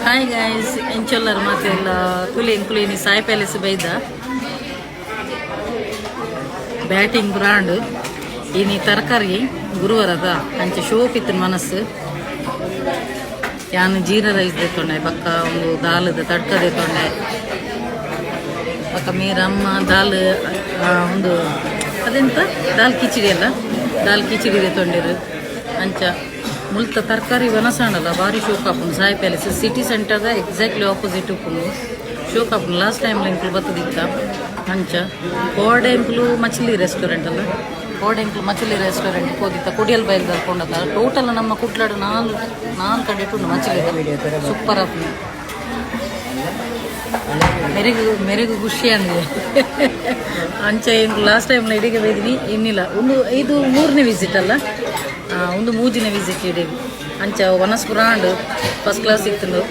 Hi guys, ಎಂಚೊಲ್ಲರ್ ಮಾತೆಲ್ಲ? ತುಲೆ, ಎಂಕುಲೇನಿ Sai palace ಬೈದ. Batting brand. ಇನಿ ತರಕಾರಿ ಗುರುವಾರದ, ಅಂಚೆ ಶೋಕಿತ್ತಿನ ಮನಸ್ಸು. ಯಾನ್ ಜೀರಾ ರೈಸ್ ದೆತ್ತೊಂಡೆ, ಬಕ್ಕ ಒಂದು ದಾಲದ ತಡ್ಕ ದೆತ್ತೊಂಡೆ. ಬಕ್ಕ ಮೀರಮ್ಮ ದಾಲ್ ಒಂದು ಅದೆಂತ ದಾಲ್ ಕಿಚಡಿ ಅಲ್ಲ, ದಾಲ್ ಕಿಚಡಿ ದೆತ್ತೊಂಡಿರು. ಅಂಚ ಮುಲ್ತ ತರಕಾರಿ ವನಸಾಂಡಲ ಬಾರಿ ಶೋಕ್ ಆಪುಂಡು. ಸಾಯಿ ಪ್ಯಾಲೇಸ್ ಸಿಟಿ ಸೆಂಟರ್ದ ಎಕ್ಸಾಕ್ಟ್ಲಿ ಆಪೋಸಿಟ್ ಉಪ್ಪುಂಡು. ಶೋಕ್ ಆಪುಂಡು. ಲಾಸ್ಟ್ ಟೈಮ್ ಎಂಕುಲು ಬತ್ತದಿತ್ತ. ಅಂಚ ಕೋಡೆ ಎಂಕುಲು ಮಚ್ಲಿ ರೆಸ್ಟೋರೆಂಟ್ ಅಲ್ಲ, ಕೋಡೆ ಎಂಕುಲು ಮಚ್ಲಿ ರೆಸ್ಟೋರೆಂಟ್ ಪೋದಿತ್ತ. ಕೊಡಿಯಲ್ ಬೈಲ್ ಕೊಂಡದ. ಟೋಟಲ್ ನಮ್ಮ ಕುಡ್ಲಡು ನಾಲ್ ನಾಲ್ ಕಡೆ ಉಂಡು ಮಚ್ಲಿ. ಸೂಪರ್ ಆಪುಂಡು. ಮೆರೆಗು ಮೆರೆಗು ಖುಷಿ ಅಂದೆ. ಅಂಚ ಎಂಕುಲು ಲಾಸ್ಟ್ ಟೈಮ್ ಇಡೀಗ ಬೈದಿನಿ. ಇನ್ನಿಲ್ಲ, ಒಂದು ಇದು ಮೂರನೇ ವಿಸಿಟ್ ಅಲ್ಲ, ಒಂದು ಮೂಜಿನ ವಿಸಿಟ್ ಇಡೀ. ಅಂಚ ವನಸ್ ಪುರಾಂಡ್ ಫಸ್ಟ್ ಕ್ಲಾಸ್ ಇತ್ತು.